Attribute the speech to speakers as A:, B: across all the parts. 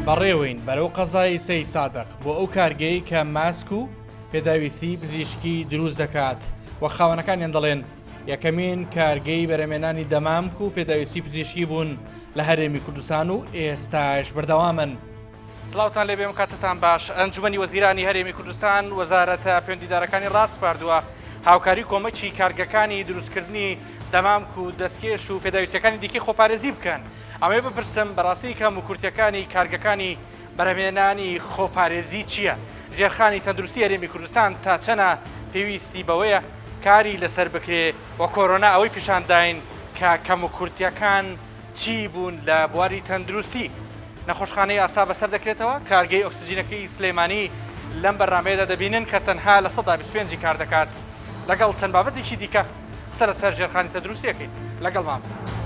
A: بەڕێوەین بەرەو قەزای سەیدسادق بۆ ئەو کارگەیەی کە ماسک و پێداویستی پزیشکی دروست دەکات و خاوەنەکانیان دەڵێن یەکەمین کارگەی بەرەمێنانی دەمامک و پێداویستی پزیشکی بوون لە هەرێمی کوردستان و ئێستاش بەردەوامن. سڵاوتان لێبێ ئەم کاتەتان باش ئەنجومەنی وەزیرانی هەرێمی کوردستان وەزارەتە پەیوەندیدارەکانی ڕاسپاردووە هاوکاری کۆمەکی کارگەکانی دروستکردنی دەمامک و دەستکێش و پێداویستیەکانی دیکەی خۆپارێزی بکەن ئەمەوێ بپرسم بەڕاستی کەم و کورتیەکانی کارگەکانی بەرهەمهێنانی خۆپارێزی چییە؟ ژێرخانی تەندروستی هەرێمی کوردستان تا چەنە پێویستی بەوەیە کاری لەسەر بکرێ و کۆرۆنا ئەوەی پیشانداین کە کەموکورتیەکان چی بوون لە بواری تەندروستی؟ نەخۆشخانەی ئاسا بەسەر دەکرێتەوە، کارگەی ئۆکسجینەکەی سلێمانی لەم بەرنامەیەدا دەبینن کە تەنها 25% کار دەکات لەگەڵ چەند بابەتێکی دیکە قسە لەسەر ژێرخانی تەندروستی ئەکەین لەگەڵمان بن.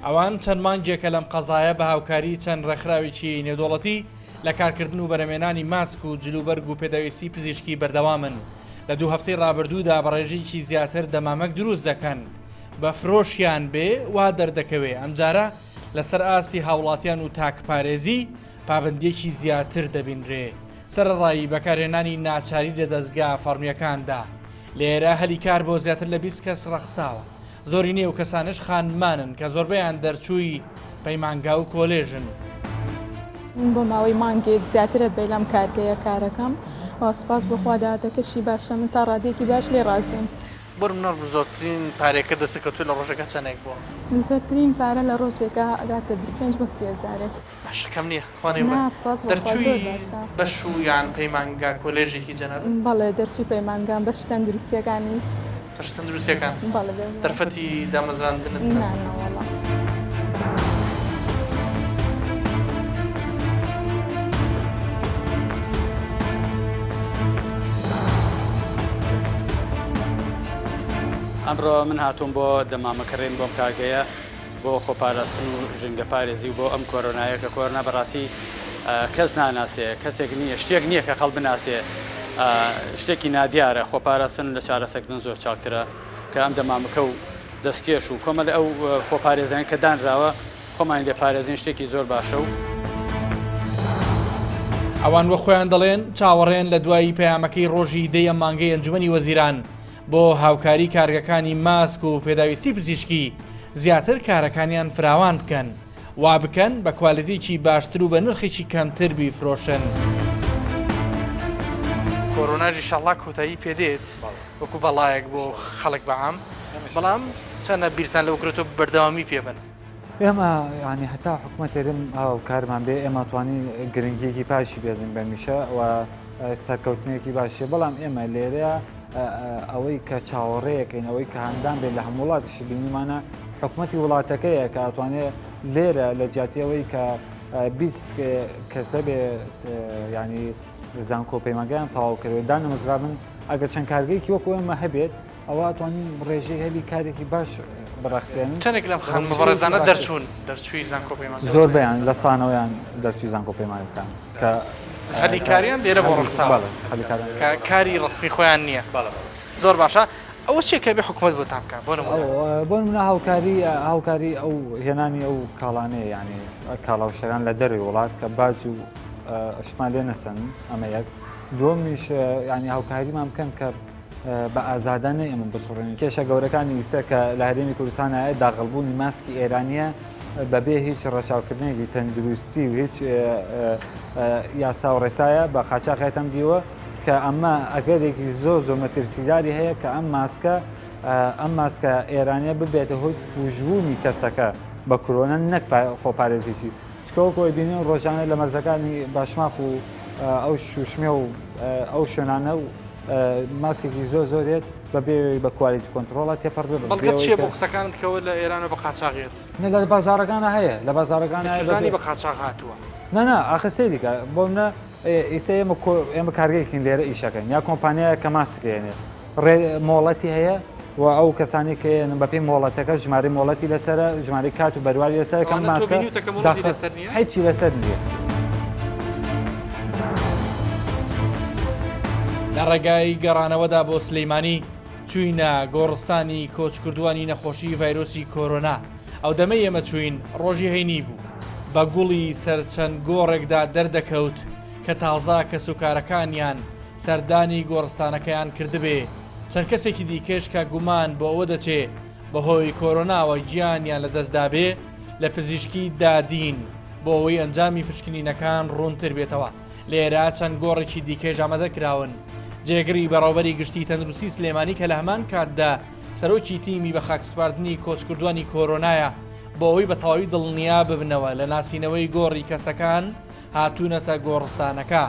A: ئەوان چەند مانگێکە لەم قەزایە بە هاوکاری چەند ڕێکخراوێکی نێودەوڵەتی لە کارکردن و بەرەمێنانی ماسک و جلوبەرگ و پێداویستی پزیشکی بەردەوامن لە دوو هەفتەی ڕابردوودا بە ڕێژەیەکی زیاتر دەمامک دروست دەکەن بە فرۆشیان بێ وا دەردەکەوێ ئەمجارە لەسەر ئاستی هاوڵاتیان و تاکپارێزی پابندیەکی زیاتر دەبینرێ سەرەڕای بەکارهێنانی ناچاری لە دەزگا فەڕمیەکاندا لێرە هەلی کار بۆ زیاتر لە 20 کەس ڕەخساوە زۆرینەی ئەو کەسانەش خانمانن کە زۆربەیان دەرچووی پەیمانگا و کۆلێژن.
B: من بۆ ماوەی مانگێک زیاترە بێ لەم کارگەیە کارەکەم و سوپاس بۆ خوا داهاتەکەشی باشە من تا ڕادەیەکی باش لێی ڕازیم.
A: بۆ نمونە زۆرترین پارەیەکە دەستت کەوتووە لە ڕۆژێکا چەندێک بووە؟
B: زۆرترین پارە لە ڕۆژێکا ئەگاتە 25 بۆ 30 هەزارێک.
A: باشە کەم نییە خوا نەیبڕێ.
B: نا سوپاس بۆ خوا زۆر
A: دەرچووی
B: باشە.
A: بەش و یان پەیمانگا کۆلێژێکی جەنابت؟
B: بەڵێ دەرچووی پەیمانگام بەشی تەندروستییەکانیش.
A: بەشی تەندروستییەکان؟
B: بەڵێ بێگومان.
A: دەرفەتی دامەزراندنت
B: نا نا وەڵا.
C: ئەمڕۆ من هاتووم بۆ دەمامک کڕین بۆم کارگەیە بۆ خۆپاراستن و ژینگە پارێزی و بۆ ئەم کۆرۆنایە کە کۆرۆنا بەڕاستی کەس ناناسێ کەسێک نییە شتێک نییە کە خەڵ بناسێ شتێکی نادیارە خۆپاراستن لە چارەسەکردن زۆر چاکترە کە ئەم دەمامکە و دەستکێش و کۆمەڵی ئەو خۆپارێزیان کە دانراوە خۆمانی لێ پارێزین شتێکی زۆر باشە و.
A: ئەوان وەک خۆیان دەڵێن چاوەڕێن لە دوای پەیامەکەی ڕۆژی دەی ئەم مانگەی ئەنجومەنی وەزیران بۆ هاوکاری کارگەکانی ماسک و پێداویستی پزیشکی زیاتر کارەکانیان فراوان بکەن وا بکەن بە کوالێتیکی باشتر و بە نرخێکی کەمتر بیفرۆشن. کۆرۆناش ئیشاڵڵا کۆتایی پێدێت وەکو بەڵایەک بۆ خەڵک بە عام بەڵام چەنە بیرتان لەوە کرێتەوە بەردەوامی پێ بن؟
D: ئێمە یانی هەتا حکومەت هەرێم هاوکارمان بێ ئێمە توانی گرنگیەکی پاشی بێنین بە میشە و سەرکەوتنێکی باشە بەڵام ئێمە لێرە ئەوەی کە چاوەڕێیەکەین ئەوەی کە هەندان بێت لە هەموو وڵاتیش بینیمانە حکومەتی وڵاتەکەیە کە ئەتوانێت لێرە لە جیاتی ئەوەی کە 20 کەسە بێ ینی زانکۆ پەیمانگەیان تەواو کردێت دانەمەزرابن ئەگەر چەند کارگەیەکی وەکو ئێمە هەبێت ئەوە توانین ڕێژەی هەلی کارێکی باش بڕەخسێنن.
A: چەندێک لەم خانمە بەڕێزانە دەرچوون دەرچووی زانکۆ پەیمانگا؟
D: زۆربەیان لە سانەوەیان دەرچووی زانکۆ پەیمانگەکان کە
A: هەلی کاریان لێرە بۆ ڕەخساوە کە کاری ڕەسمی خۆیان نییە. زۆر باشە ئەوە چیە کە بێ حکومەت بۆتان بکا بۆ نمونە؟
D: بۆ نمونە هاوکاری هاوکاری ئەو هێنانی ئەو کاڵانەیە یعنی کاڵا و شتەکان لە دەروی وڵات کە باج و شتمان لێ نەسەن ئەمە یەک دووەمیش یعنی هاوکاریمان بکەن کە بە ئازادانە ئێمە بسوڕێنین. کێشە گەورەکانی ئیسە کە لە هەرێمی کوردستان هەیە داغڵبوونی ماسکی ئێرانییە بەبێ هیچ ڕەچاوکردنێکی تەندروستی و هیچ یاسا و ڕێسایە بە قاچاخێت ئەم دیوە کە ئەمە ئەگەرێکی زۆر زۆر مەترسیداری هەیە کە ئەم ماسکە ئەم ماسکە ئێرانیە ببێتە هۆی تووشبوونی کەسەکە بە کرۆنە نەک خۆپارێزیی چکە وەکو ئەیبینین ڕۆژانە لە مەرزەکانی باشماخ و ئەو شوشمێ و ئەو شوێنانە و ماسکێکی زۆر زۆرێت بە بێ بە quality control ە تێپەڕ بێ
A: بەڵگەت چییە بۆ قسەکانت کەەوە لە ئێرانەوە بە قاچاغێت؟
D: نە لە بازاڕەکانە هەیە لە بازاڕەکان
A: هەیە چزانی بە قاچاغ هاتووە؟
D: نا نا ئاخر سەیری کە بۆ منە ئیسە ئێمە ئێمە کارگەیەکین لێرە ئیشەکەین یا کۆمپانیایە کە ماسک هێنێ ڕێ مۆڵەتی هەیە و ئەو کەسانی کە ێنن بەپێی مۆڵەتەکە ژمارەی مۆڵەتی لەسەرە ژمارەی کات و بەرواری لەسەرە کەم ماسکە هیچی لەسەر نییە.
A: لە ڕێگای گەڕانەوەدا بۆ سلیمانی چووینە گۆڕستانی کۆچکردووانی نەخۆشی ڤایرۆسی کۆرۆنا. ئەو دەمەی ئێمە چووین ڕۆژی هەینی بوو. بە گوڵی سەر چەند گۆڕێکدا دەردەکەوت کە تازە کەسوکارەکانیان سەردانی گۆڕستانەکەیان کردبێ، چەند کەسێکی دیکەش کە گومان بۆ ئەوە دەچێ بەهۆی کۆرۆناوە گیانیان لەدەستدابێ لە پزیشکی دادین بۆ ئەوەی ئەنجامی پشکنینەکان ڕوونتر بێتەوە. لێرە چەند گۆڕێکی دیکەیش ئامادە کراون. جێگری بەڕێوەبەری گشتی تەندروستی سلێمانی کە لە هەمان کاتدا سەرۆکی تیمی بەخاکسپاردنی کۆچکردووانی کۆرۆنایە بۆ ئەوەی بە تەواوی دڵنیا ببنەوە لە ناسینەوەی گۆڕی کەسەکان هاتوونەتە گۆڕستانەکە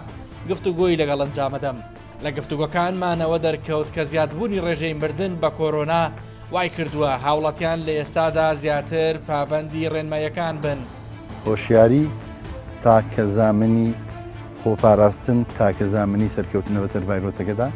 A: گفتوگۆی لەگەڵ ئەنجامەدەم. لە گفتوگۆکانمانەوە دەرکەوت کە زیادبوونی ڕێژەی مردن بە کۆرۆنا وای کردووە هاوڵاتیان لە ئێستادا زیاتر پابەندی ڕێنماییەکان بن.
E: هۆشیاری تاکە زامنی خۆپاراستن، تاکە زامنی سەرکەوتنە بەسەر ڤایرۆسەکەدا،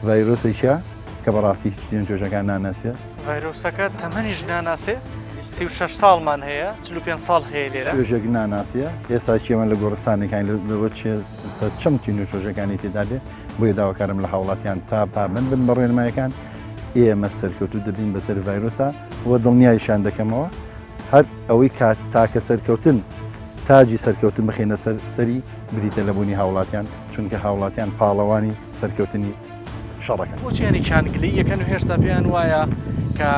E: ڤایرۆسێکە کە بەڕاستی هیچ تین و توێژەکان ناناسێ.
A: ڤایرۆسەکە تەمەنیش ناناسێ، 36 ساڵمان هەیە، 45 ساڵ هەیە لێرە.
E: توێژێک ناناسێ، ئێستا کێمان لە گۆڕستانەکانی لەوە چێ سەرچەم تین و توێژەکانی تێدا بێ، بۆیە داواکارم لە هاوڵاتیان تا پابەند بن بە ڕێنمایەکان، ئێمە سەرکەوتوو دەبین بەسەر ڤایرۆسا و دڵنیایشیان دەکەمەوە هەر ئەوەی کە تاکە سەرکەوتن تاجی سەرکەوتن بخەینە سەر سەری بریتە لە بوونی هاوڵاتیان، چونکە هاوڵاتیان پاڵەوانی سەرکەوتنی شەڕەکەن.
A: بۆچی هەنێکیان گلەیی ئەکەن و هێشتا پێیان وایە کە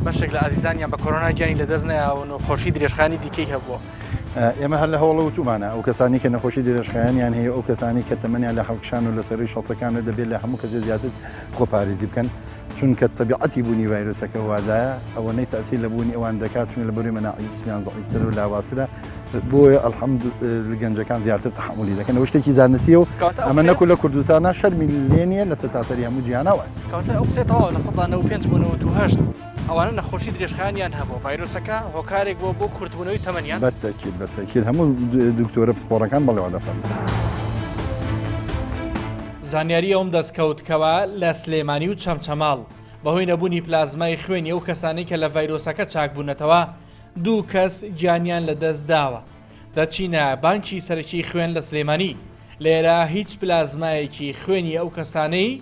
A: بەشێک لە ئازیزانیان بە کۆرۆنا گیانی لەدەست نەیاون و خۆشی درێژخایەنی دیکەی هەبووە؟
E: ئێمە هەر لە هەوڵە وتومانە ئەو کەسانی کە نەخۆشی درێژخایەنیان هەیە ئەو کەسانی کە تەمەنیان لە هەڵکشان و لە سەرووی شەستەکانە دەبێت لە هەموو کەسێ زیاتر خۆپارێزی بکەن چونکە تەبیعەتی بوونی ڤایرۆسەکە وادایە ئەوەنەی تەئسیر لە بوونی ئەوان دەکات چونکە لە بەروی مەناعی جسمیان زەعیفتر و لاوازترە بۆیە الحمد گەنجەکان زیاتر تەحەمولی دەکەن ئەوە شتێکی زانستیە و ئەمە نەکو لە کوردستانە شەرمی لێ نییە لە سەرتاسەری هەموو جیهانەوە.
A: کەواتە ئەو قسەیە تەواوە 95% بۆ 98 ئەوانە نەخۆشی درێژخایەنیان هەبووە، ڤایرۆسەکە هۆکارێک بووە بۆ کورتبوونەوەی تەمەنیان؟
E: بەتەکید بەتەکید هەموو دکتۆرە پسپۆڕەکان بەڵێ وا دەفەرموون.
A: زانیاری ئەوم دەستکەوت کەوا لە سلێمانی و چەمچەماڵ بەهۆی نەبوونی پلازمای خوێنی ئەو کەسانەی کە لە ڤایرۆسەکە چاکبوونەتەوە دوو کەس گیانیان لەدەست داوە. دەچینە بانکی سەرەکی خوێن لە سلێمانی لێرە هیچ پلازمایەکی خوێنی ئەو کەسانەی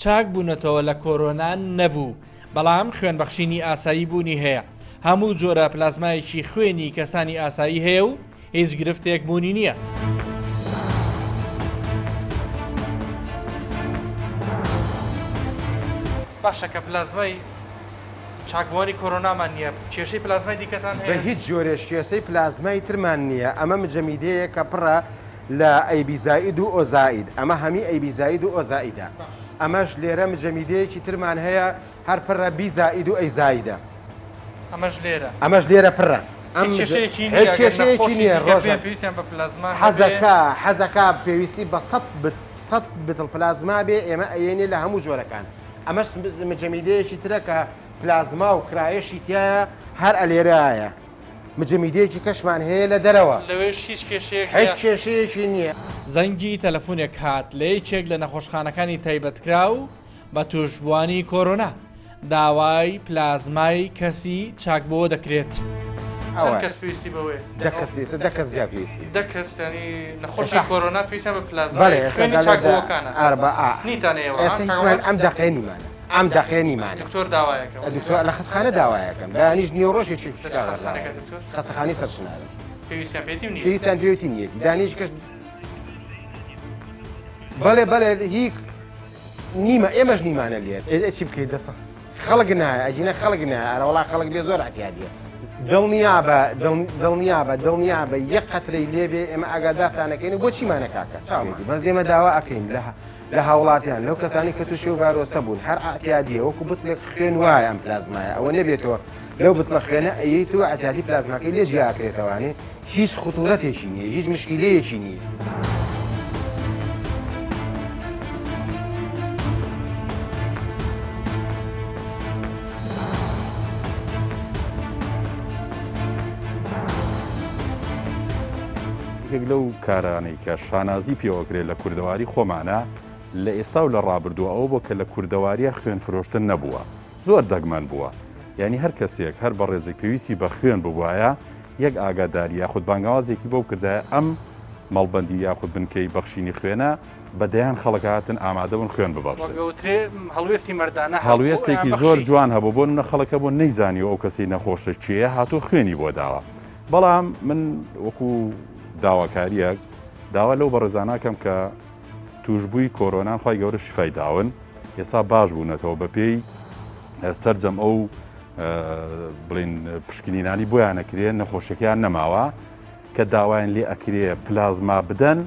A: چاک بوونەتەوە لە کۆرۆنا نەبوو، بەڵام خوێنبەخشینی ئاسایی بوونی هەیە، هەموو جۆرە پلازمایەکی خوێنی کەسانی ئاسایی هەیە و هیچ گرفتێک بوونی نییە. باشە کە پلازمای چاکبووانی کۆرۆنامان نییە، کێشەی پلازمای دیکەتان
F: بە
A: هەیە؟
F: هیچ جۆرێ کێسەی پلازمای ترمان نییە، ئەمە مجەمیدەیە کە پڕە لە ئەی بی زائید و ئۆ زائید ئەمە هەمی ئەی بی زائید و ئۆ زائیدە ئەمەش لێرە مجەمیدەیەکی ترمان هەیە هەر پڕە بی زائید و ئەی زائیدە.
A: ئەمەش لێرە.
F: ئەمەش لێرە پڕە.
A: هیچ کێشەیەکی نییە
F: هیچ
A: ئەگەر
F: کێشەیەکی
A: نەخۆشی
F: نییە
A: دیکە
F: ڕۆژە
A: بێن پێویستیان بە پلازما هەبێ؟
F: حەزەکا حەزەکا پێویستی بە سەت سەت بتڵ پلازما بێ ئێمە ئەیەینێ لە هەموو جۆرەکان ئەمەش مجەمیدەیەکی ترە کە پلازما و کرایەشی تیایە هەر ئەلێرایە. مجەمیدەیەکی کەشمان هەیە لە دەرەوە.
A: لەوێش هیچ کێشەیەک
F: هیچ
A: نیە؟
F: کێشەیەکی نیە.
A: زەنگی تەلەفونێک هات لە یەکێک لە نەخۆشخانەکانی تایبەتکراو بە توشبوانی کۆرۆنا، داوای پلازمای کەسی چاکبووەوە دەکرێت. چەند کەس پێویستی بەوەیە؟
F: دە کەس ئێستا دە کەس زیاد پێویستی.
A: دە کەس یانی نەخۆشی کۆرۆنا پێویستیان بە پلازمای خوێنی چاکبووەکانە. نیتانە ئێوە؟
F: ئێستا هیچمان ئەم دەقەیە نیمانە. ئەم دەقەیە نیمانە.
A: دکتۆر داوایەکەم.
F: دکتۆر لە خەستخانە داوایەکەم. بەیانیش نیوەڕۆژێکی
A: لە چ خەستخانەکە دکتۆر؟
F: خەستەخانەی سەرچنارە.
A: پێویستیان پێیەتی و نییە؟
F: پێویستیان پێیەتی نییەتی. دانیش کەش بەڵێ بەڵێ هی نیمە ئێمەش نیمانە لێر. ئێ چی بکەیت دەسە خەڵک نایە ئەگینە خەڵک نایە ئەرەوەڵا خەڵک بێ زۆر اعتیادیە. دڵنیابە دڵنیابە دڵنیابە یەک قەترەی لێبێ ئێمە ئاگادارتانەکەین و بۆچیمانە کاکە بەس ئێمە داوا ئەکەین لە لە هاوڵاتیان، لەو کەسانەی کە تووشی ئەو ڤایرۆسە بوون، هەر ئەعتیادییە، وەکو بتڵێک خوێن وایە ئەم پلازمایە، ئەوە نەبێتەوە لەو بتڵە خوێنە ئەیەیت و ئەعتیادی پلازماکەی لێ جیا ئەکرێتەوانێ، هیچ خطورەتێکی نییە، هیچ مشکیلەیەکی نییە.
G: یەکێک لەو کارانەی کە شانازی پێوەکرێت لە کوردەواری خۆمانە لە ئێستا و لە ڕابردووە ئەوە بووە کە لە کوردەواریە خوێن فرۆشتن نەبووە زۆر دەگمەن بووە یانی هەر کەسێک هەر بەڕێزێک پێویستی بە خوێن ببوایە یەک ئاگاداری یاخود بانگەوازێکی بۆ بکردایە ئەم مەڵبەندی یاخود بنکەی بەخشینی خوێنە. بە دەیان خەڵک هاتن ئامادە بوون خوێن ببەخشن.
A: وەک ئەوترێ هەڵوێستی مەردانە هەبوو،
G: هەڵوێستێکی زۆر جوان هەبوو، بۆ نمونە خەڵک هەبوو نەیزانیوە ئەو کەسەی نەخۆشە کێیە، هاتووە خوێنی بۆ داوە. بەڵام من وەکو داواکارییەک داوا لەو بەڕێزانە ئەکەم کە تووشبووی کۆرۆنان خوای گەورە شیفای داون، ئێستا باش بوونەتەوە بەپێی سەرجەم ئەو بڵین پشکنینانی بۆیان ئەکرێ نەخۆشیەکەیان نەماوە کە داوایان لێ ئەکرێ پلازما بدەن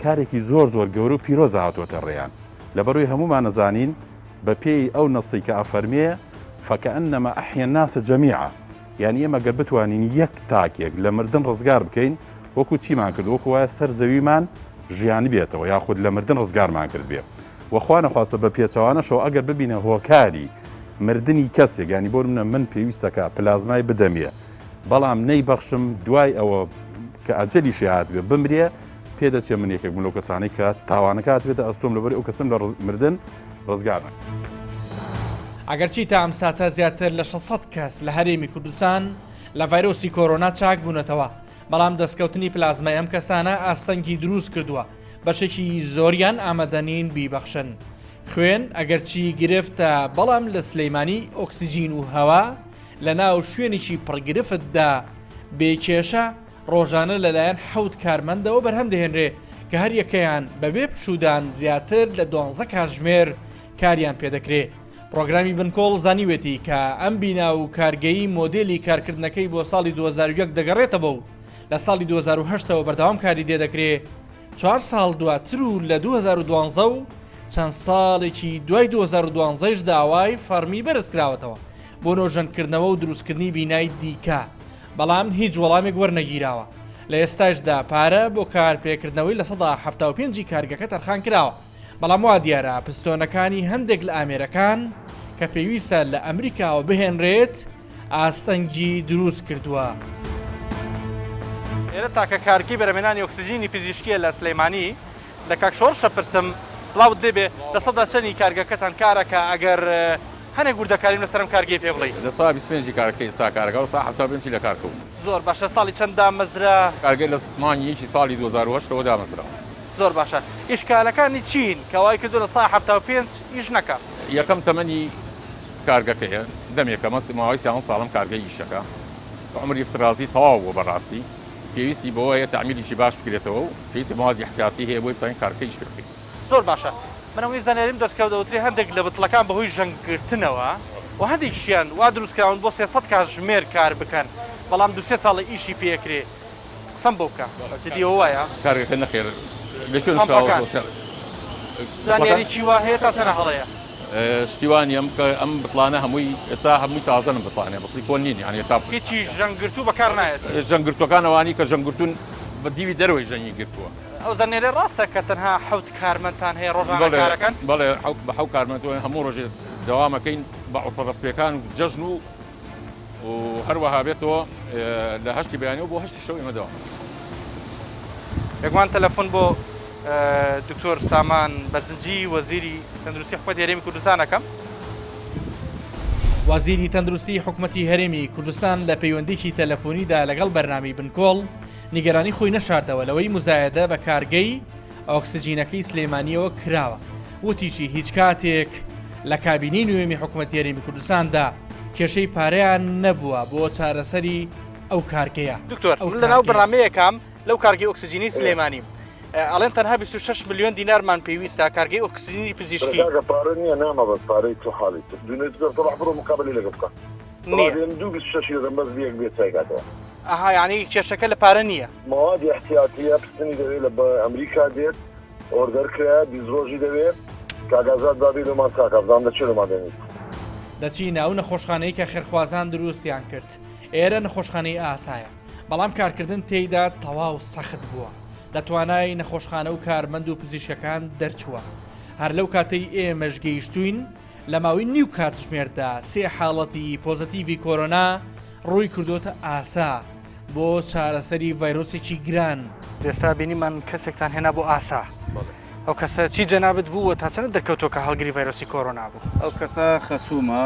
G: کارێکی زۆر زۆر گەورە و پیرۆزە هاتووەتە ڕێیان لەبەروی هەموومان ئەزانین بە پێی ئەو نەسی کە ئەفەرمێ فکأنما احیا الناس جمیعا یانی ئێمە گەر بتوانین یەک تاکێک لە مردن ڕزگار بکەین وەکو چیمان کرد وەکو وایە سەر زەویمان ژیانبێتەوە یاخود لە مردن ڕزگارمان کرد بێ وە خوا نەخواستە بە پێچەوانەشەوە ئەگەر ببینە هۆکاری مردنی کەسێک یانی بۆ نمونە من پێویستەکە پلازمای بدەمێ بەڵام نەیبەخشم دوای ئەوە کە ئەجەلیشی هاتبێ بمرێ پێدەچێ من یەکێک بم لەو کەسانەی کە تاوانەکە هاتبێتە ئەستۆم لەبەر ئەو کەسم لە مردن ڕزگار نەکرد.
A: ئەگەرچی تا ئەم ساتە زیاتر لە 600 کەس لە هەرێمی کوردستان لە ڤایرۆسی کۆرۆنا چاک بوونەتەوە، بەڵام دەستکەوتنی پلازمای ئەم کەسانە ئاستەنگی دروست کردووە، بەشێکی زۆریان ئامادەنین بیبەخشن. خوێن ئەگەرچی گرفتە، بەڵام لە سلەیمانی ئۆکسجین و هەوا لەناو شوێنێکی پڕگرفتدا بێ کێشە ڕۆژانە لەلایەن حەوت کارمەندەوە بەرهەم دەهێنرێ کە هەریەکەیان بەبێ پشوودان زیاتر لە دوانزە کاتژمێر کاریان پێدەکرێ. پڕۆگرامی بنکۆڵ زانیوێتی کە ئەم بینا و کارگەی مۆدێلی کارکردنەکەی بۆ ساڵی 2001 دەگەڕێتەوە و لە ساڵی 2008 ەوە بەردەوام کاری دێدەکرێ چوار ساڵ دواتر و لە 2012 و چەند ساڵێکی دوای 2012یش داوای فەڕمی بەرزکراوەتەوە بۆ نۆژەنکردنەوە و دروستکردنی بینای دیکە بەڵام هیچ وەڵامێک وەرنەگیراوە لە ئێستاشدا پارە بۆ کارپێکردنەوەی 75% کارگەکە تەرخان کراوە بەڵام وا دیارە پستۆنەکانی هەندێک لە ئامێرەکان کە پێویستە لە ئەمریکاوە بهێنرێت ئاستەنگی دروست کردووە. ئێرە تاکە کارگەی بەرهەمهێنانی ئۆکسجینی پزیشکییە لە سلێمانی. لە کاک شۆڕش ئەپرسم، سڵاوت لێ بێ، لە سەدا چەنی کارگەکەتان کارەکا ئەگەر هەنێک وردەکاریم لەسەر ئەم کارگەیە پێ بڵێی؟
H: لە سەدا 25 ی کارەکە ئێستا کارەکا و سەدا 75 ی لە کار کەوتووە.
A: زۆر باشە، ساڵی چەند دامەزرا؟
H: کارگە لە مانگی یەکی ساڵی 2008 ەوە دامەزراوە.
A: زۆر باشە ئیشکالەکانی چین کە وای کردوە لە سا 75 ئیش نەکا؟
H: یەکەم تەمەنی کارگەکەیە دەمێکە مەس ماوەی سیانزە ساڵەم کارگەی ئیشەکە عومری افتراضی تەواو بووە بەڕاستی پێویستی بەوە هەیە تەعمیریکی باش بکرێتەوە و پێویستی بە موادی احتیاطی هەیە بۆی بتوانین کارگەکە ئیش پێ بکەین.
A: زۆر باشە من ئەوەی زانیاریم دەست کەوت ئەوترێ هەندێک لە بتڵەکان بەهۆی ژەنگ گرتنەوە و هەندێکیشیان وا دروست کراون بۆ 300 کاتژمێر کار بکەن بەڵام دوو سێ ساڵە ئیشی پێ ئەکرێ قسەم بۆ بکە بە جدی ئەوە وایە؟
H: کارگەکە نەخێر لە کوێ نووسراوە
A: پەمپەکان زانیاریی وا هەیە تا چەنە هەڵەیە؟
H: شتی وا نییە ئەم بتڵانە هەمووی ئێستا هەمووی تازەن بتڵانە بتڵی کۆن نین یانی تا
A: هیچی ژەنگگرتوو بەکار نایەت.
H: ژەنگگرتووەکان ئەوانەی کە ژەنگگرتوون بە دیوی دەرەوەی ژەنگی گرتووە.
A: ئەو زانیارییە ڕاستە کە تەنها حەوت کارمەندتان هەیە ڕۆژانە کارەکەن؟
H: بەڵێ بە حەوت کارمەند هەموو ڕۆژێ دەوامەکەین بە عوتڵە ڕەسمییەکان و جەژن و و هەروەها بێتەوە لە هەشتی بەیانیەوە بۆ هەشتی شەو ئێمە دەوام دەکەین.
A: بێگومان تەلەفۆن بۆ دکتۆر سامان بەرزنجی وەزیری تەندروستی حکومەتی هەرێمی کوردستان ئەکەم. وەزیری تەندروستی حکومەتی هەرێمی کوردستان لە پەیوەندیکی تەلەفۆنیدا لەگەڵ بەرنامەی بنکۆڵ نیگەرانی خۆی نەشاردەوە لەوەی موزایەدە بە کارگەی ئۆکسجینەکەی سلێمانیەوە کراوە وتیشی هیچ کاتێک لە کابینەی نوێمی حکوومەتی هەرێمی کوردستاندا کێشەی پارەیان نەبووە بۆ چارەسەری ئەو کارگەیە. دکتۆر من لەناو بەرنامەیەکام لەو کارگەی ئۆکسجینی سلێمانی ئەڵێن تەنها 26 ملیۆن دینارمان پێویستە کارگەی ئۆکسجینی پزیشکی.
I: کاکە پارە نییە نامە بەس پارەی تو حاڵی تر دوێنێ دکتۆر سەباح بڕۆ مقابەلەی لەگەڵ بکە
A: نییە.
I: دێم دوو 26 دەدەم بەس یەک بێت چای کاتەوە.
A: ئەها یانی کێشەکە لە پارە نییە.
I: مەوادی ئیحتیاتیە پستنی دەوێ لە ئەمریکا دێت order کرایە 20 ڕۆژی دەوێ کاک ئازاد با بێ لۆمان چاکا بزانم لە چێ لۆمان دێنیت.
A: دەچینە ئەو نەخۆشخانەی کە خێرخوازان دروستیان کرد، ئێرە نەخۆشخانەی ئاسایە، بەڵام کارکردن تێیدا تەواو سەخت بووە، لە توانای نەخۆشخانە و کارمەند و پزیشکەکان دەرچووە، هەر لەو کاتەی ئێمەش گەیشتووین لە ماوەی نیو کاتژمێردا سێ حاڵەتی پۆزەتیڤی کۆرۆنا ڕووی کردۆتە ئاسا بۆ چارەسەری ڤایرۆسێکی گران. ئێستا بینیمان کەسێکتان هێنا بۆ ئاسا. ئەو کەسە چی جەنابت بوو و تا چەند دەرکەوتووە کە هەڵگری ڤایرۆسی کۆرۆنا بوو؟
J: ئەو کەسە خەسوومە،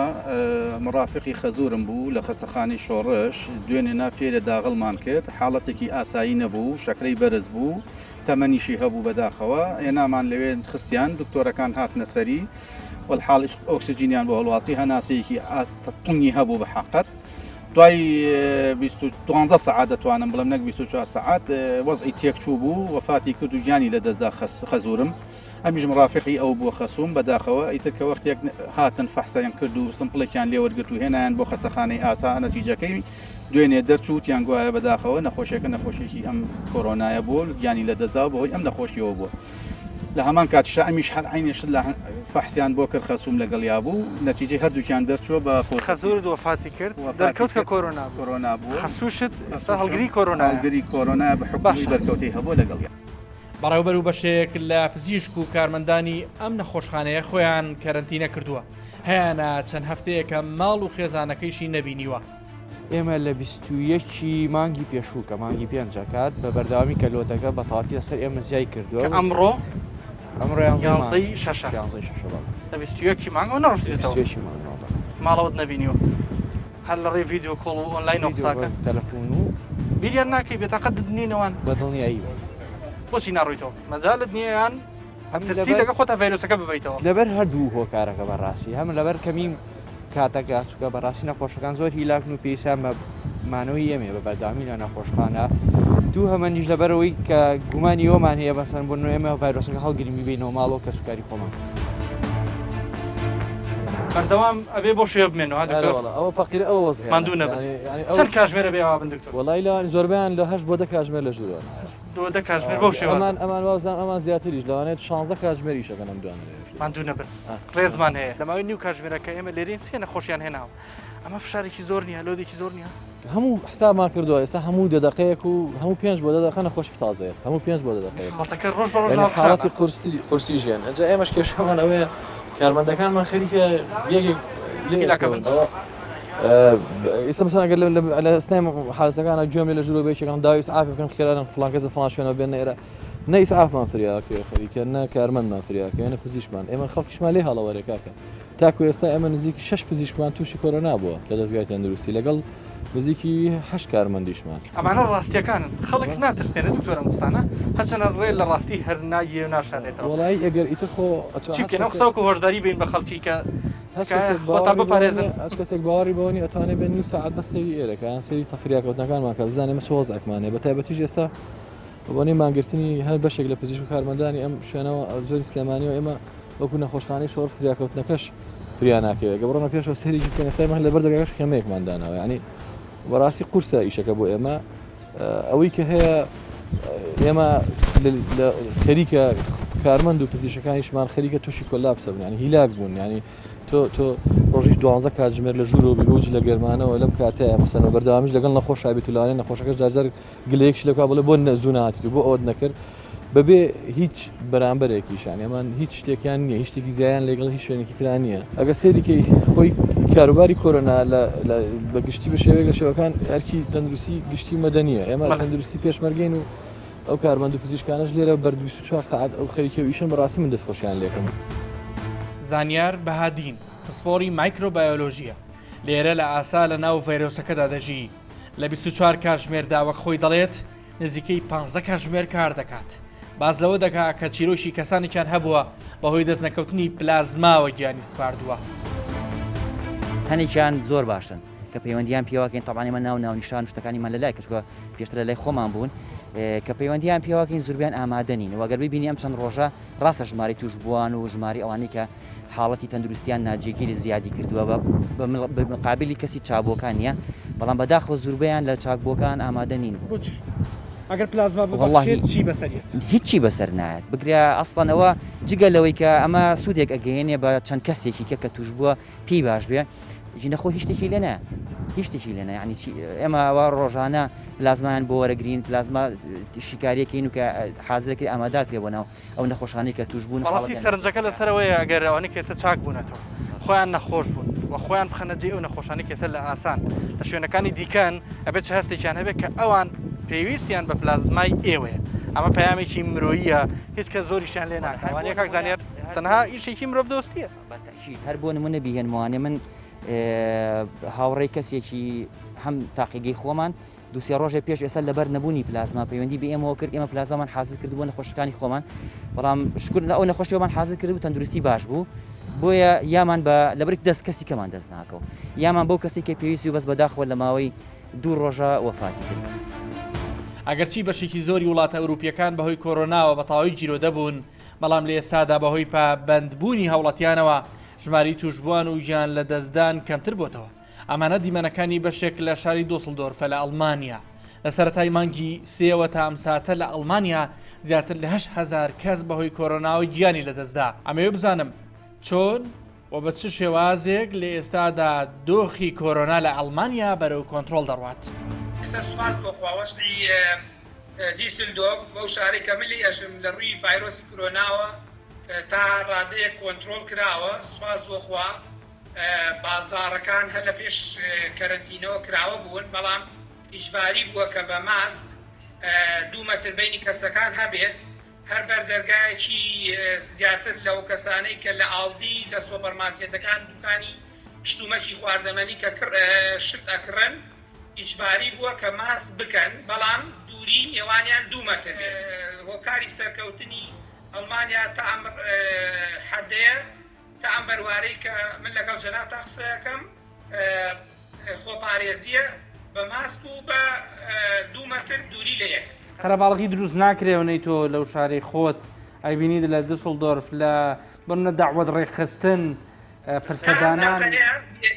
J: مڕافیقی خەزوورم بوو لە خەستەخانەی شۆڕش، دوێنێ نا پێرێ داغڵمان کرد، حاڵەتێکی ئاسایی نەبوو، شەکرەی بەرز بوو، تەمەنیشی هەبوو بەداخەوە، هێنامان لەوێ خستیان، دکتۆرەکان هاتنە سەری، وەلحاڵ ئۆکسجینیان بۆ هەڵواسی، هەناسەیەکی تونی هەبوو بە حەقەت. دوای 12 سەعات دەتوانم بڵێم نەک 24 سەعات وەزعی تێکچوو بوو وەفاتی کرد و گیانی لەدەستدا خەزورم ئەمیش مڕافقی ئەو بووە خەسوم بەداخەوە ئیتر کە وەختێک هاتن فەحسیان کرد و سمپڵێکیان لێوەرگرت و هێنایان بۆ خەستەخانەی ئاسا نەتیجەکەی دوێنێ دەرچوو تیان گوایە بەداخەوە نەخۆشیەکە نەخۆشیێکی ئەم کۆرۆنایە بوو گیانی لەدەستدا بەهۆی ئەم نەخۆشیەوە بووە. لە هەمان کاتیشا ئەمیش هەر عەینی شت لە فەحسیان بۆ کرد خەسووم لەگەڵیا بوو نەتیجەی هەردووکیان دەرچووە بە پۆزیتیڤ.
A: خەزوورت وەفاتی کرد دەرکەوت کە کۆرۆنا بوو.
J: کۆرۆنا بووە.
A: خەسووشت ئێستا هەڵگری کۆرۆنایە.
J: هەڵگری کۆرۆنایە بە حوکمی
A: باشە.
J: بەرکەوتەی هەبووە لەگەڵیا.
A: بەڕێوەبەر و بەشێک لە پزیشک و کارمەندانی ئەم نەخۆشخانەیە خۆیان کەرەنتینە کردووە، هەیانە چەند هەفتەیەکە ماڵ و خێزانەکەیشی نەبینیوە.
K: ئێمە لە 21 ی مانگی پێشوو کە مانگی پێنج ئەکات بە بەردەوامی کە load ەکە بە تەواتی لەسەر ئێمە زیای کردووە
A: کە ئەمڕۆ
K: ئەمڕۆ
A: یانزەی شەشە
K: یانزەی شەشە بەڵێ
A: لە 21 ی مانگەوە نەڕۆشتیتەوە
K: 21 ی مانگەوە بەڵێ
A: ماڵەوەت نەبینیوە هەر لە ڕێی video call و ئۆنلاینەوە
K: ڤیدیۆ
A: قساکەن
K: تەلەفۆن و
A: بیریان ناکەی بێتاقەتت نین ئەوان
K: بە دڵنیایی بەڵێ
A: بۆچی ناڕۆیتەوە مەجالت نییە یان
K: هەم
A: ترسی
K: لەبەر
A: لەگەڵ خۆتا ڤایرۆسەکە ببەیتەوە
K: لەبەر هەردوو هۆکارەکە بەڕاستی هەم لەبەر کەمی کاتەکە، چونکە بەڕاستی نەخۆشەکان زۆر هیلاکن و پێویستیان بە مانەوەی ئێمەیە بە بەردەوامی لە نەخۆشخانە. دووهەمەنیش لەبەرئەوەی کە گومانی ئەوەمان هەیە مەسەلەن بۆ نمونە ئێمە ڤایرۆسەکە هەڵگرین بیبەینەوە ماڵەوە کەسوکاری خۆمان تووش بکەین.
A: بەردەوام ئەبێ بۆ شێوە بمێنەوە ها
L: ئەرێ
A: دکتۆر؟
L: وەڵا ئەوە فەقیرە ئەوە وەزعیانە
A: ماندوو نەبن.
L: یانی یانی ئەو
A: چەند کاژمێرە بێ ئاوا بن دکتۆر؟
L: وەڵایی لەوان زۆربەیان لە هەشت بۆ دە کاژمێر لە ژوورەوەن.
A: هەشت بۆ دە کاژمێر بەو شێوازە.
L: ئەمان ئەمان وابزانم ئەمان زیاتریش لەوانەیە شانزە کاتژمێر ئیش ئەکەن ئەم دوانە لەوێ ژوورەوە.
A: ماندوو نەبن. ڕێزمان هەیە لە ماوەی نیو کاتژمێرە کە ئێمە لێرەین سێ نەخۆشیان هێناوە ئەمە فشارێکی زۆر نییە load ێکی زۆر نییە؟
L: هەموو حسابمان کردووە ئێستا هەموو دە دەقەیەک و هەموو پێنج بۆ دە دەقە نەخۆشی تازەیەت هەموو پێنج بۆ دە دەقەیەک
A: حاڵەتەکە ڕۆژ بە ڕۆژ
L: یعنی
A: هاوکشانە.
L: حاڵەتی قورسی قورسی ژیان ئەجا ئێمەش کێشەمان ئەوەیە کارمەندەکانمان خەریکە یەکێک لێ
A: هیلاکە بن.
L: ئەوە ئێستا مەسەلەن ئەگەر لە ئەسنای حادسەکانە گوێم لێ لە ژوورەوە بێ یەکێکان داوای ئیسعافی بکەن خێرا فڵان کەس لە فڵان شوێنەوە بێنە ئێرە نە ئیسعافمان فریاکەوێ خەریکە نە کارمەندمان فریاکەوێ نە پزیشکمان ئێمە خەڵکیشمان لێ هەڵەوەرێ کاکە تاکو ئێستا ئێمە نزیکی شەش پزیشکمان تووشی کۆرۆنا بووە لە دەزگای تەندروستی لەگەڵ نزیکی هەشت کارمەندیشمان.
A: ئەمانە ڕاستیەکانن خەڵک ناترسێنێ دکتۆر ئەم قسانە هەرچەنە ڕێ لە ڕاستی هەر ناگیرێ و ناشارێتەوە.
L: وەڵایی ئەگەر ئیتر خۆ ئەتوان
A: چی بکەین ئەو قسە وەکو هۆشداری بین بە خەڵکی کە
L: هەچ
A: تکایە
L: کەسێک
A: خۆتان
L: باوەڕی بەوە
A: بپارێزن.
L: نیە هەچ کەسێک باوەڕی بەوە نیە ئەتوانێ بێ نیو سەعات بەس سەیری ئێرە کە یان سەیری تەفریاکەوتنەکانمان کە بزانێ ئێمە چ وەزعێکمان هەیە بە تایبەتیش ئێستا بە بۆنەی مانگرتنی هەر بەشێک لە پزیشک و کارمەندانی ئەم شوێنەوە زۆری سلێمانیەوە ئێمە وەکو نەخۆشخانەی شۆڕش فریاکەوتنەکەش فریا ناکەوێت گە بڕۆنە پێشەوە سەیرێکی بکەن ئێستا ئێمە لەبەر دەرگاکەش خێمەیەکمان داناوە یعنی بەڕاستی قورسە ئیشەکە بۆ ئێمە ئەوەی کە هەیە ئێمە خەریکە کارمەند و پزیشەکانیشمان خەریکە تووشی collapse بن ینی هیلاک بوون ینی تۆ تۆ ڕۆژیش دوانزە کاتژمێر لە ژوورەوە بی بەو جلە گەرمانەوە لەم کاتەیە مەسەنەوە بەردەوامیش لەگەڵ نەخۆشا بیت و لەوانەیە نەخۆشەکەش جارجار گلەیەکیش لێ بکات بڵێ بۆ زوو نەهاتیت و بۆ ئەوەت نەکرد بەبێ هیچ بەرامبەرێکیشان ئەمان هیچ شتێکیان نییە هیچ شتێکی زیایان لەگەڵ هیچ شوێنێکی ترا نییە ئەگە سەیریکەی خۆی کاروباری کۆرۆنا لە بە گشتی بە شێوەیەک لە شێوەکان ئەرکی تەندروستی گشتی مەدەنیە ئێمە تەندروستی پێشمەرگەین و ئەو کارمەند و پزیشکانەش لێرە بەر 24 سەعات ئەو خەریکە و ئیشن بەڕاستی من دەستخۆشیان لێکم.
A: زانیار بەهادین، پسپۆڕی مایکرۆبایۆلۆژییە، لێرە لە ئاسا لە ناو ڤایرۆسەکەدا دەژی، لە 24 کاتژمێردا وەک خۆی دەڵێت نزیکەی 15 کاتژمێر کار دەکات. باس لەوە دەکا کە چیرۆکی کەسانێکیان هەبووە بەهۆی دەستنەکەوتنی پلازماوە گیانی سپاردووە.
M: هەنێکیان زۆر باشن کە پەیوەندیان پێوەکەین تەبعەن ئێمە ناو ناونیشان و شتەکانیمان لەلای کە چونکە پێشتر لەلای خۆمان بوون کە پەیوەندیان پێوەکەین زوربیان ئامادە نین و گەر ببینی ئەم چەند ڕۆژە ڕاستە ژمارەی تووشبووان و ژمارەی ئەوانەی کە حاڵەتی تەندروستیان ناجێگیری زیادی کردووە بە مقابلی کەسی چابووەکان نییە بەڵام بەداخەوە زوربەیان لە چاکبووەکان ئامادە نین.
A: بۆچی؟ ئەگەر پلازما ببەخشێت چی بەسەر یەت؟
M: هیچی بەسەر نایەت بگرە ئەسڵەن ئەوە جگە لەوەی کە ئەمە سوودێک ئەگەیەنێ بە چەند کەسێکی کە کە تووشبووە پێی باش بێ ژینە خۆ هیچ شتێکی لێ نایە هیچ شتێکی لێ نایە یعنی چی ئێمە ئەوە ڕۆژانە پلازمایان بۆ وەرەگرین پلازما شیکاریەکەین و کە حازرەکەی ئاماداکرێ بۆ ناو ئەو نەخۆشانەی کە توش بوون
A: بەڕاستی سەرنجەکە لەسەرەوەیە ئەگەر ئەوانەی کە ئێستا چاک بوونەتەوە خۆیان نەخۆش بوون و خۆیان بخەنە جێی ئەو نەخۆشانەی کە ئێستا لە ئاسان لە شوێنەکانی دیکەن ئەبێت چ هەستێکیان هەبێت کە ئەوان پێویستیان بە پلازمای ئێوەیە. ئەمە پەیامێکی مرۆییە هیچ کەس زۆریشیان لێ ناکا وانیە کاک زانیار تەنها ئیشێکی مرۆڤ دۆستیە. بە تەئکید
M: هەر بۆ نمونە بیهێنمەوانێ من هاوڕێی کەسێکی هەم تاقیگەی خۆمان دوسێ ڕۆژێ پێش ئێستا لەبەر نەبوونی پلازما پەیوەندی بە ئێمەوە کرد ئێمە پلازمامان حازر کرد بۆ نەخۆشەکانی خۆمان بەڵام شکر لە ئەو نەخۆشیەوەمان حازر کرد و تەندروستی باش بوو بۆیە یامان بە لەبەرک دەست کەسی کەمان دەست ناکەوە یامان بەو کەسی کە پێویستی و بەس بەداخەوە لە ماوەی دوو ڕۆژە وەفاتی کرد.
A: ئەگەرچی بەشێکی زۆری وڵاتە ئەوروپییەکان بەهۆی کۆرۆناوە بەتەواوی گیرۆدە بوون، بەڵام لە ئێستادا بەهۆی پابەندبوونی هاوڵاتیانەوە ژمارەی تووشبووان و گیانلەدەستدان کەمتر بۆتەوە. ئەمانە دیمەنەکانی بەشێک لە شاری دۆسڵدۆرفە لە ئەڵمانیا. لە سەرەتای مانگی سێوە تا ئەم ساتە لە ئەڵمانیا زیاتر لە 8000 کەس بەهۆی کۆرۆناوە گیانی لەدەستدا. ئەمەوێ بزانم چۆن و بە چ شێوازێک لە ئێستادا دۆخی کۆرۆنا لە ئەڵمانیا بەرەو کۆنترۆڵ دەڕوات؟
N: ئێستا سوپاس بۆ خوا وەزعی دیسلدۆرف ئەو شارەی کە من لێی ئەژم لە ڕووی ڤایرۆسی کرۆناوە تا ڕادەیەک کۆنترۆڵ کراوە سوپاس بۆ خوا بازاڕەکان هەر لە پێش کەرەنتینەوە کراوە بوون بەڵام ئیجباری بووە کە بە ماسک دوو مەتر بەینی کەسەکان هەبێت هەر بەردەرگایەکی زیاتر لەو کەسانەی کە لە ئاڵدی لە سۆپەر مارکێتەکان دوکانی شتومەکی خواردەمەنی کە شت ئەکڕن ئیجباری بووە کە ماسک بکەن بەڵام دووری نێوانیان دوو مەتر بێت هۆکاری سەرکەوتنی ئەڵمانیا تا ئەم حەدەیە تا ئەم بەروارەی کە من لەگەڵ جەنابتا قسە ئەکەم خۆپارێزییە بە ماسک و بە دوو مەتر دووری لە یەک.
A: قەرەباڵغی دروست ناکرێ ئەونەی تۆ لەو شارەی خۆت ئەیبینیت لە دوسڵدۆرف لە بۆنمونە دەعوەت ڕێکخستن پرسەدانان.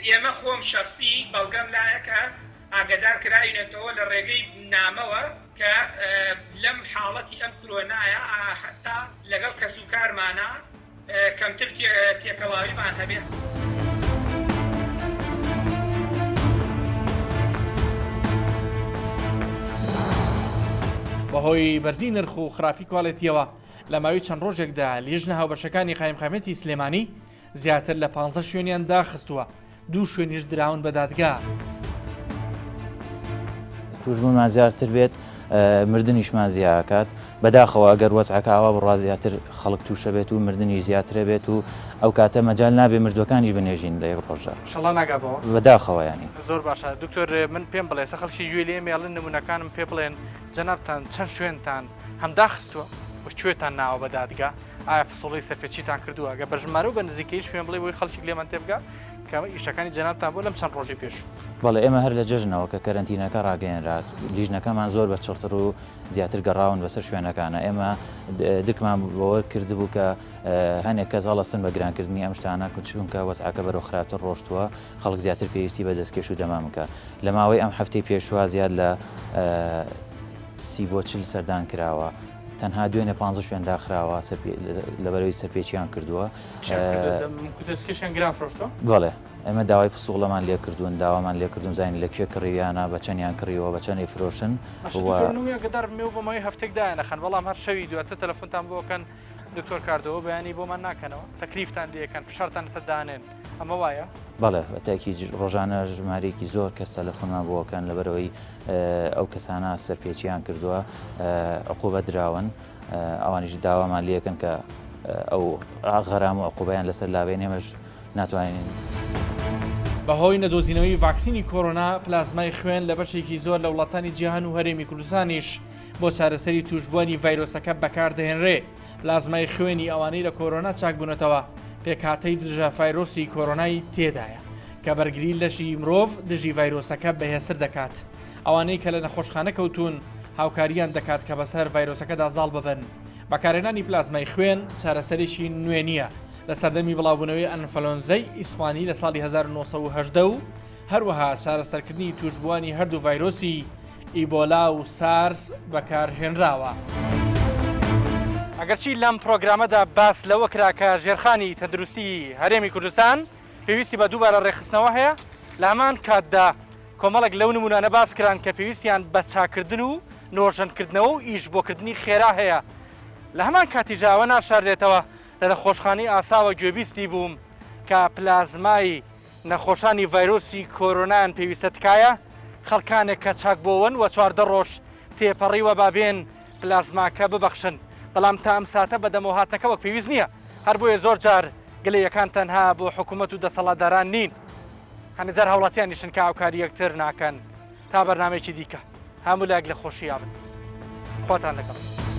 N: ئێمە خۆم شەخسی بەڵگەم لایە کە ئاگەدار کراوینەتەوە لە ڕێگەی نامەوە کە لەم حاڵەتی ئەم کرۆنایە حەتا لەگەڵ کەسوکارمانا کەمتر تێکەڵاویمان هەبێت.
A: بەهۆی بەرزی نرخ و خراپی کوالێتیەوە لە ماوەی چەند ڕۆژێکدا لیژنە هاوبەشەکانی قایمقامیەتی سلێمانی زیاتر لە 15 شوێنیان داخستووە دوو شوێنیش دراون بە دادگا.
O: توشبوونمان زیاتر بێت مردنیشمان زیاکات بەداخەوە ئەگەر وەزعەکە ئاوا بڕوا زیاتر خەڵک تووشە بێت و مردنیش زیاترە بێت و ئەو کاتە مەجال نابێ مردوەکانیش بنێژین لە یەک ڕۆژدا. ئیشەڵا ناگا
A: بەوە.
O: بەداخەوە یانی.
A: زۆر باشە دکتۆر من پێم بڵێ ئێستا خەڵکی گوێ لێ مێڵن نمونەکانم پێ بڵێن جەنابتان چەند شوێنتان هەم داخستووە و کوێتان ناوە بە دادگا ئایا پسوڵەی سەرپێچیتان کردووە گە بە ژمارە و بە نزیکەیش پێم بڵێ بۆی خەڵکیک لێمان تێبگا کە ئیشەکانی جەنابتان بووە لەم چەند ڕۆژەی پێشوو.
O: بەڵێ ئێمە هەر لە جەژنەوە کە کەرەنتینەکە ڕاگەیەنرا لیژنەکەمان زۆر بە چڕتر و زیاتر گەڕاون بەسەر شوێنەکانە ئێمە درکمان بەوە کردبوو کە هەنێک کەس هەڵەستن بە گرانکردنی ئەم شتانە چونکە وەزعەکە بەرەو خراپتر ڕۆشتووە خەڵک زیاتر پێویستی بە دەستکێش و دەمامکە لە ماوەی ئەم هەفتەی پێشوە زیاد لە سی بۆ 40 سەردان کراوە تەنها دوێنێ 15 شوێن داخراوە لەبەرەوەی سەرپێچیان کردووە
A: دەستکێشیان گران فرۆشتووە؟
O: بەڵێ ئێمە داوای پسوڵەمان لێکردوون داوامان لێکردوون زانین لە کوێ کڕیویانە بە چەندیان کڕیوە بە چەندی فرۆشن
A: باشە دکتۆر نوێ ئاگادار بم ئێوە بۆ ماوەی هەفتەیەک دایانەخەن بەڵام هەر شەوی دواتر تەلەفۆنتان بۆ ئەکەن دکتۆر کاردۆ بەیانی بۆمان ناکەنەوە تەکلیفتان لێکەن فشارتان لەسەر دانێن ئەمە وایە؟
O: بەڵێ بە تاکید ڕۆژانە ژمارەیەکی زۆر کەس تەلەفۆنمان بۆ ئەکەن لەبەرئەوەی ئەو کەسانە سەرپێچیان کردووە عقوبە دراون ئەوانیش داوامان لێکەن کە ئەو غەرام و عقوبەیان لەسەر لابێن ئێمەش ناتوانین.
A: بەهۆی نەدۆزینەوەی ڤاکسینی کۆرۆنا، پلازمای خوێن لە بەشێکی زۆر لە وڵاتانی جیهان و هەرێمی کوردستانیش بۆ چارەسەری تووشبووانی ڤایرۆسەکە بەکاردەهێنرێ. پلازمای خوێنی ئەوانەی لە کۆرۆنا چاکبوونەتەوە پێکهاتەی دژە ڤایرۆسی کۆرۆنای تێدایە کە بەرگری لەشی مرۆڤ دژی ڤایرۆسەکە بەهێزتر دەکات. ئەوانەی کە لە نەخۆشخانە کەوتوون هاوکاریان دەکات کە بەسەر ڤایرۆسەکەدا زاڵ ببن. بەکارهێنانی پلازمای خوێن چارەسەرێکی نوێ نییە. لە سەردەمی بڵاوبوونەوەی ئەنفلۆنزای ئیسپانی لە ساڵی 1918 و هەروەها چارەسەرکردنی تووشبووانی هەردوو ڤایرۆسی ئیبۆلا و سارس بەکارهێنراوە. ئەگەرچی لەم پرۆگرامەدا باس لەوە کرا کە ژێرخانی تەندروستی هەرێمی کوردستان پێویستی بە دووبارە ڕێکخستنەوە هەیە، لە هەمان کاتدا کۆمەڵێک لەو نموونانە باس کران کە پێویستیان بە چاککردن و نۆژەنکردنەوە و ئیش بۆکردنی خێرا هەیە. لە هەمان کاتیشدا ئەوە ناشاررێتەوە لە نەخۆشخانەی ئاساوە گوێبیستی بووم کە پلازمای نەخۆشانی ڤایرۆسی کۆرۆنایان پێویستە تکایە خەڵکانێک کە چاکبۆوەن و 14 ڕۆژ تێپەڕیوە با بێن پلازماکە ببەخشن، بەڵام تا ئەم ساتە بەدەمەوەهاتنەکە وەک پێویست نییە، هەر بۆیە زۆر جار گلەییەکان تەنها بۆ حکوومەت و دەسەڵاتداران نین، هەندێک جار هاوڵاتیانیشن کە هاوکاری یەکتر ناکەن. تا بەرنامەیەکی دیکە هەموو لایەک لە خۆشییا بن. خواتان لەگەڵ.